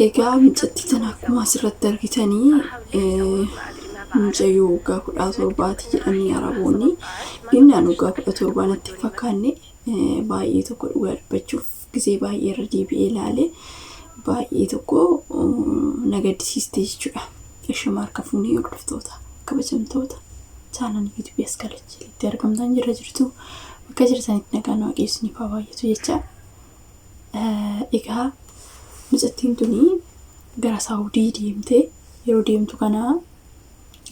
Egaa mucattii tana akkuma asirratti argitanii mucayyoo waggaa 17ti jedhanii Araboonni. Inni aan waggaa 17 natti hin fakkaanne, baay'ee tokko dhugaa dubbachuuf gisee baay'ee irra deebi'ee ilaale baay'ee tokko na gaddisiiste jechuudha. Ishuma harka fuunee hordoftoota kabajamtoota chaanal yuutuubii as kalachilitti argamtan jira jirtu, bakka jirtanitti nagaan Waaqayyo isiniif haa baay'atu jecha. Egaa mucattiin tuni gara Saawudii deemtee, yeroo deemtu kana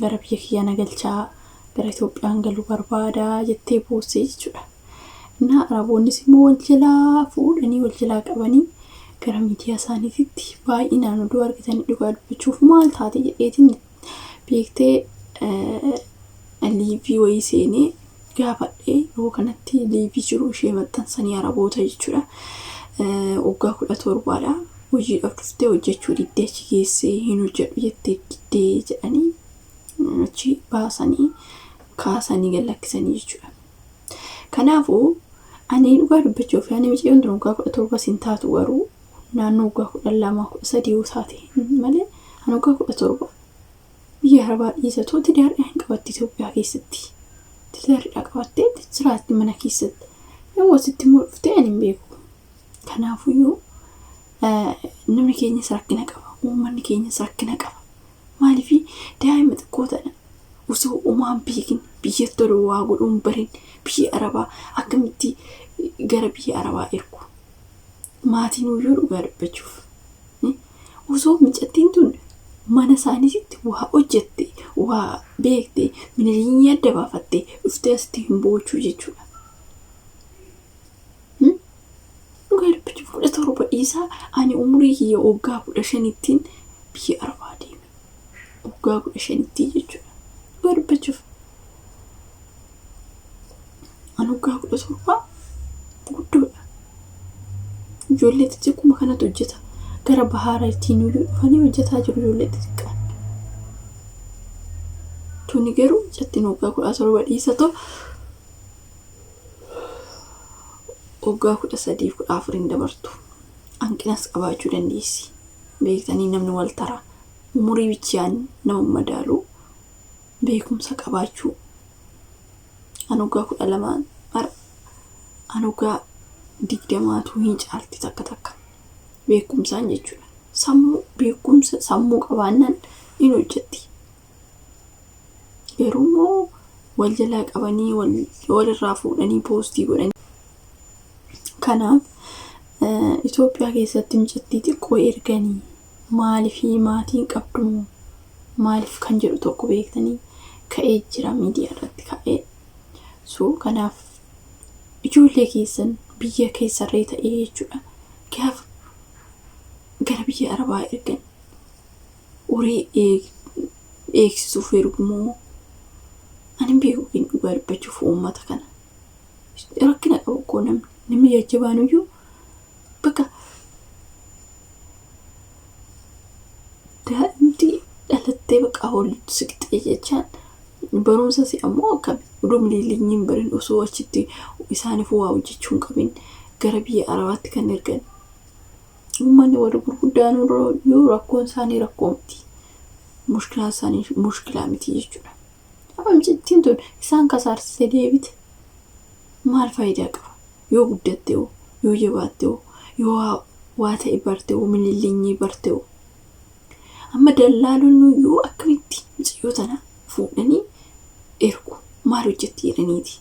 gara biyya kiyyaa na galchaa, gara Itoophiyaan galuu barbaadaa jettee boossee jechuudha. Innaa Araboonnis immoo wal jalaa fuudhanii wal jalaa qabanii gara miidiyaa isaaniititti baay'inaan oduu argitanii, dhugaa dubbachuuf maal taate jedheetiin beektee live wayii seenee gaafadhee, yeroo kanatti live jiru ishee maxxansanii Araboota jechuudha. Waggaa 17dha. Hojiidhaaf dhuftee hojjechuu diddee, achi geessee hin hojjedhu jettee diddee jedhanii achi baasanii kaasanii gad lakkisanii jechuudha. Kanaafuu ani dhugaa dubbachuuf ani mucayyoon tun waggaa 17 hin taatu, garuu naannoo waggaa 12 13 yoo taate malee ani waggaa 17 biyya Arabaa dhiisatoo tidaariidhaan hin qabatti. Itoophiyaa keessatti tidaariidhaa qabattee jiraatti mana keessatti. Yoo asitti immoo dhuftee ani hin beeku. Kanaafuyyuu namni keenyas rakkina qaba. Uummanni keenyas rakkina qaba. Maaliif daa'ima xiqqoo tana osoo homaa hin beekin, biyyatti odoo waa godhuu hin barin, biyya Arabaa akkamitti gara biyya Arabaa ergu? Maatiin uyyuu dhugaa dubbachuuf. Osoo mucattiin tun mana isaaniitti waa hojjette, waa beekte, miniliinyii adda baafatte dhuftee asitti hin boochuu jechuudha. Dhugaa dubbachuuf 17 dhiisaa, ani umurii kiyya waggaa 15ttiin biyya Arabaa deeme. Waggaa 15tti jechuudha. Dhugaa dubbachuuf. Ani waggaa 17 guddoodha. Ijoollee xixiqquma kanatu hojjeta. Gara bahaara ittiin iyyuu dhufanii hojjetaa jiru ijoollee xixiqqaan. Tuni garuu mucattiin waggaa 17 dhiisatoo waggaa 13 14 hin dabartu. Hanqinas qabaachuu dandeessi. Beektanii, namni wal taraa. Umurii bichaan nama madaalu, beekumsa qabaachuu. Ani waggaa 12 har'a ani waggaa 20tu hin caalti takka takka. Beekumsaan jechuudha. Sammuu, beekumsa sammuu qabaannaan in hojjetti. Garuu immoo wal jalaa qabanii walirraa fuudhanii post godhanii. Kanaaf Itoophiyaa keessatti mucattii xiqqoo erganii maaliif, maatiin qabdu moo maaliif kan jedhu tokko beektanii ka'ee jira, miidiyaa irratti ka'ee. So kanaaf ijoollee keessan biyya keessarree ta'ee jechuudha. Gaafa gara biyya Arabaa ergan horii eegsisuuf ergu moo ani hin beeku, kin dhugaa dubbachuuf uummata kana. Rakkina qabu koo namni jajjabaan iyyuu bakka daa'imti dhalattee bakka ol siqxee jechaan barumsa si ammoo akkami odoo miliiliinyi hin barin, osoo achitti isaaniif waa hojjechuu hin qabin gara biyya Arabaatti kan ergan. Uummanni warri gurguddaan yoo rakkoon isaanii rakkoo miti. Mushkilaan isaanii mushkilaa miti jechuudha. Amma mucattiin tun isaan kasaarsisee deebite maal faayidaa qaba? Yoo guddatte hoo, yoo jabaatte hoo, yoo waa ta'e barte hoo, milillinyii barte hoo. Amma dallaalonni yoo akkamitti mucayyoo tana fuudhanii ergu, maal hojjetti jedhaniiti?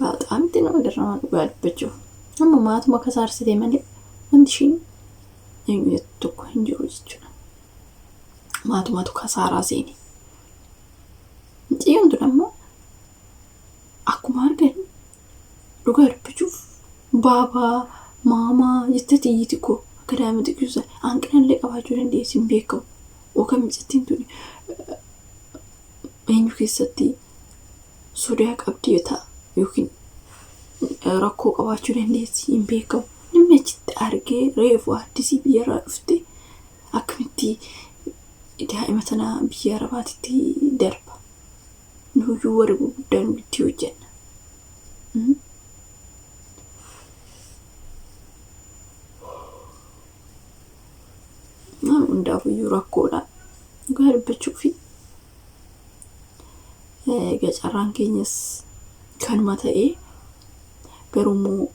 Baaxaamti nama garramaa dhugaa dubbachuuf. Amma maatuma kasaarsite malee wanti ishiin eenyu jettu tokko hin jiru jechuudha. Maatumatu kasaaraa seene. Mucayyoon tun ammoo akkuma argan dhugaa dubbachuuf baabaa maamaa jettee iyyiti koo akka daa'ima xiqqoo hanqinallee qabaachuu dandeessi, hin beekamu. Yookaan mucattiin tun eenyu keessatti sodaa qabdi yoo ta'a yookiin rakkoo qabaachuu dandeessi, hin beekamu. Namni achitti argee reefu addisii biyyarraa dhufte akkamitti Daa'ima tana biyya Arabaatitti darba. Nuyyuu warri gurguddaan itti hojjenna. Hundaafuyyuu rakkoodha. Dhugaa dubbachuu fi egaa carraan keenyas kanuma ta'ee garuummoo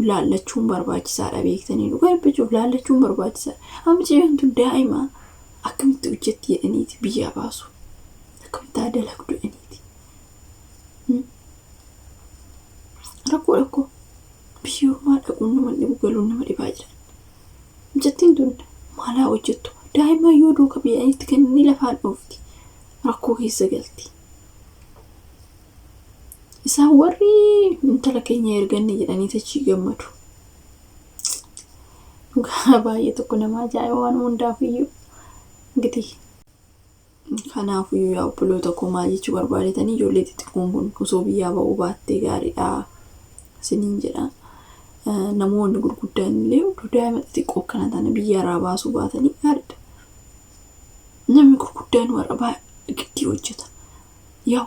laallachuun barbaachisaadha beektanii dhugaa dubbachuuf laallachuun barbaachisaadha. Amma mucayyoon tun daa'ima akkamitti hojjetti jedhaniiti biyyaa baasu. Akkamitti haa dalagdu jedhaniiti. Rakkoo rakkoo biyya ormaa dhaquun nama dhibu galuun nama dhibaa jiran. Mucattiin tun maal haa hojjettu? Daa'ima yoo duuka biyyanitti kennanii lafaan dhoofti. Rakkoo keessa galti. Isaan warri intala keenya erganne jedhanii tachii gammadu. Dhugaa baay'ee tokko nama ajaa'iba waan hundaaf iyyuu. Ingitii. Kanaafuyyuu yaa obboloota koo maal jechuu barbaadetanii ijoollee xixiqqoon kun osoo biyyaa ba'uu baattee gaariidha isiniin jedha. Namoonni gurguddaan illee oduu daa'ima xixiqqoo akkana tana biyya irraa baasuu baatanii gaariidha. Namni gurguddaan warra baay'ee giddii hojjeta. Yaa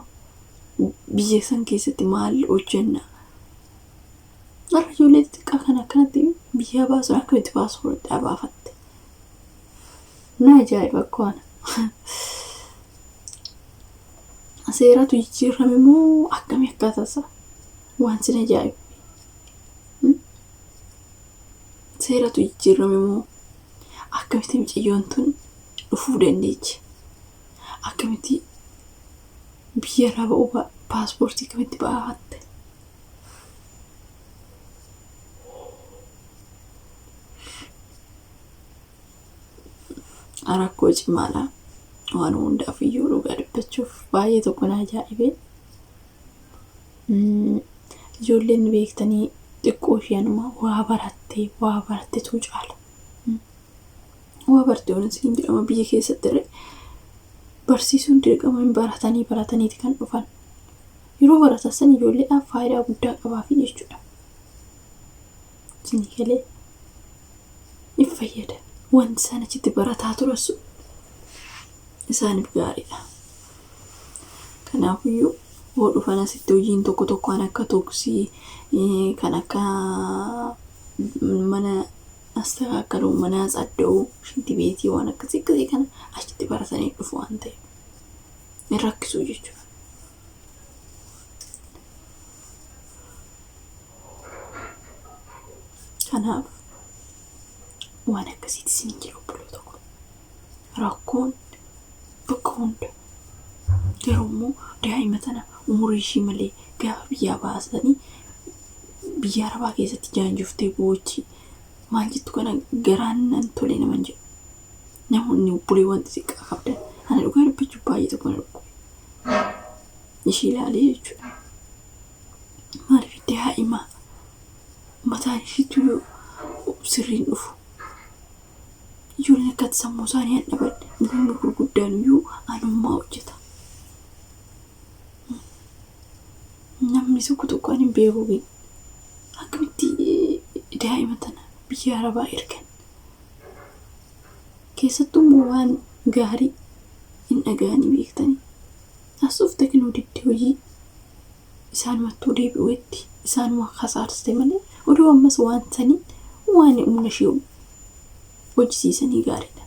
biyya san keessatti maal hojjenna? Warra ijoollee xixiqqaa kana akkanatti biyyaa baasuun akkamitti paaspoortii baafatte? Na ajaa'iba akka waan. Seeratu jijjiirame moo akkamii akkaataa isaa? Waan sin ajaa'ibu. Seeratu jijjiirame moo akkamitti mucayyoon tun dhufuu dandeechi? Akkamitti biyya irraa ba'uu paaspoortii akkamitti baafatte? Rakkoo cimaadha. Waan hundaaf iyyuu dhugaa dubbachuuf baay'ee tokko na ajaa'ibe. Ijoolleen beektanii xiqqoo isheenuma waa barattee waa barattetu caala. Waa barte waan isin jedhama biyya keessatti irree barsiisuun dirqama hin baratanii barataniiti kan dhufan. Yeroo baratan san ijoolleedhaaf faayidaa guddaa qabaafi jechuudha. Isinii galee in fayyada. Wanti isaan achitti barataa turan sun isaaniif gaariidha. Kanaafiyyuu hoo dhufan asitti hojiin tokko tokko kan akka tuksii kan akka mana astakaakkaluu mana tsadda'uu shinti beetii waan akkasii akkasii kana achitti baratanii dhufu waan ta'eef hin rakkisuu jechuudha. Kanaaf waan akkasiitti isin jedhu obboloota koo. Rakkoon bakka hunda garuu immoo daa'ima tana umurii ishii malee gaafa biyyaa baasanii biyya arabaa keessatti jaanjoftee boochi maal jettu kana garaan nan tole naman jedhu. Namoonni obboleewwan xixiqqaa qabdan ana dhugaa dubbachuuf baay'ee tokko na dhukkube. Ishii ilaalee jechuudha. Maaliif daa'ima mataan ishiitu sirriin dhufu. Ijoolleen akkatti sammuu isaanii hin dhaban namni gurguddaan iyyuu anummaa hojjeta. Namni tokko tokko ani hin beeku akkamitti daa'ima tana biyya arabaa ergan. Keessattuu immoo waan gaarii hin dhaga'anii beektanii. As dhufte kinoo diddee hojii isaanumattuu deebi'uutti isaanuma kasaarsite malee oduu ammas waan saniin waan humna ishee hojjisiisanii gaariidha.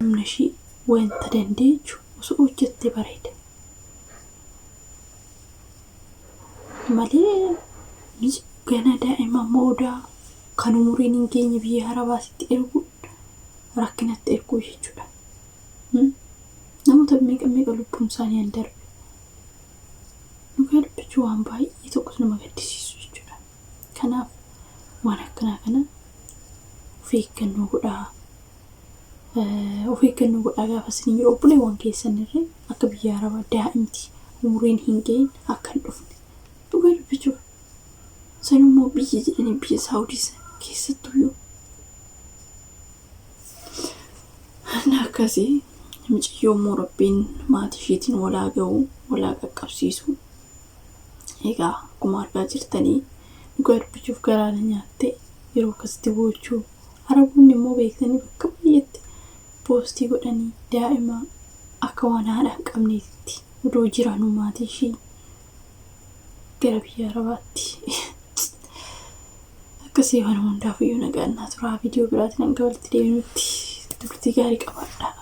Humna ishee wanta dandeechu osoo hojjette bareeda. Malee gana daa'ima moodaa kan umuriin hin geenye biyya arabaasitti erguun rakkinatti erguu jechuudha. Namoota meeqa meeqa lubbuun isaanii hin darbe. Dhugaa dubbachuu waan baay'ee tokkos nama gaddisiisu jechuudha. Kanaaf waan akkanaa kana of eeggannoo godhaa. Of eeggannoo godhaa gaafa isin yeroo obboleewwan keessan irree akka biyya arabaa daa'imti umuriin hin gahin akka hin dhufne. Dhugaa dubbachuuf sanummoo biyya jedhanii biyya Saawudii sana keessattuyyuu. Inni akkasii mucayyoo immoo rabbiin maatii isheetiin walaa ga'u walaa qaqqabsiisu. Egaa akkuma argaa jirtanii dhugaa dubbachuuf garaa na nyaatte yeroo akkasitti boochuu. Araboonni immoo beektanii bakka baay'eetti Poostii godhanii daa'ima akka waan haadha hin qabneetti odoo jiranuu maatii ishii gara biyya Arabaatti. Akkasii waan hundaaf iyyuu nagaan naa turaa. Viidiyoo biraatiin hanga walitti deebinutti turtii gaarii qabaadhaa.